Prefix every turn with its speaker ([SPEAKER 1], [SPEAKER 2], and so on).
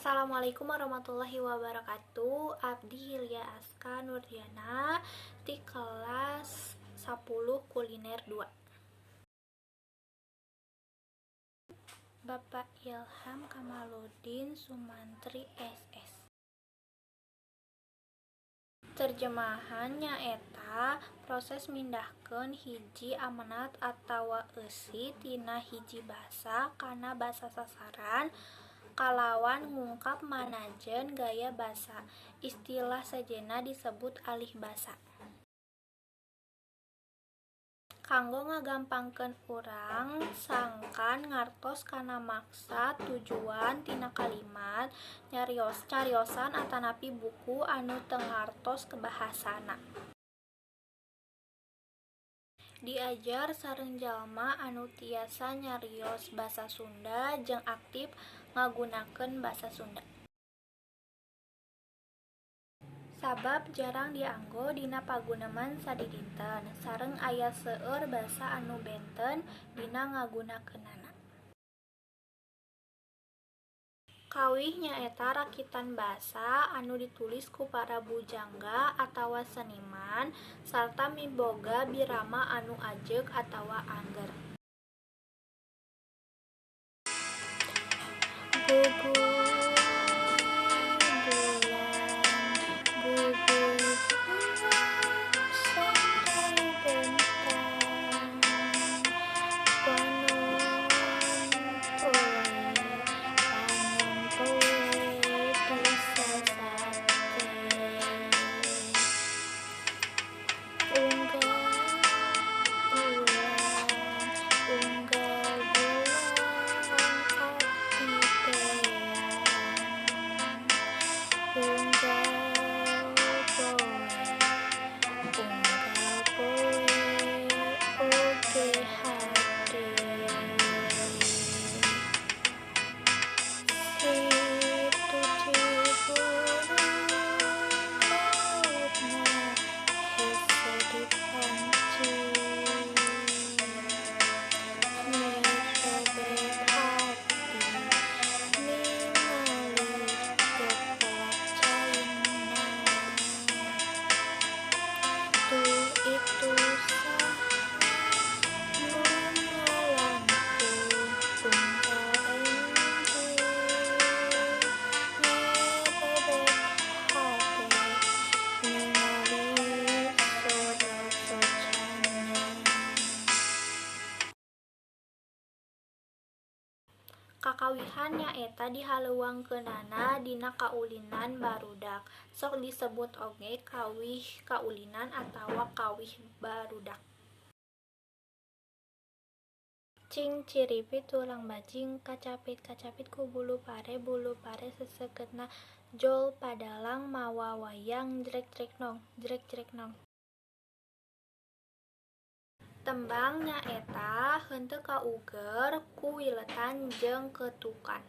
[SPEAKER 1] Assalamualaikum warahmatullahi wabarakatuh. Abdi Hilya Aska Nurdiana di kelas 10 kuliner 2. Bapak Ilham Kamaludin Sumantri SS. Terjemahan nyaeta proses mindahkeun hiji amanat atawa eusi tina hiji basa kana basa sasaran kalawan ngungkap manajen gaya basa. Istilah sejenna disebut alih basa. Kanggo ngagampangkeun urang sangkan ngartos kana maksad tujuan tina kalimat, cariosan atanapi buku anu teu ngartos bahasana. Diajar sareng jalma anu tiasa nyarios basa Sunda jeung aktip ngagunakeun basa Sunda. Sabab jarang dianggo dina paguneman sadidinten sareng aya seueur basa anu benten dina ngagunakeunana. Kawih nyaeta rakitan basa anu ditulis ku para bujangga atawa seniman sarta miboga birama anu ajeuk atawa angger. Kakawihan nyaeta dihalewangkeunana dina kaulinan barudak. Sok disebut oge kawih kaulinan atawa kawih barudak. Cing ciripit tulang bajing kacapit-kacapit ku bulu pare bulu pare sesekeutna jol padalang mawa wayang jrek-jrek nong jrek-jrek nong. Tembang nyaeta henteu kauger ku wiletan jeung ketukan.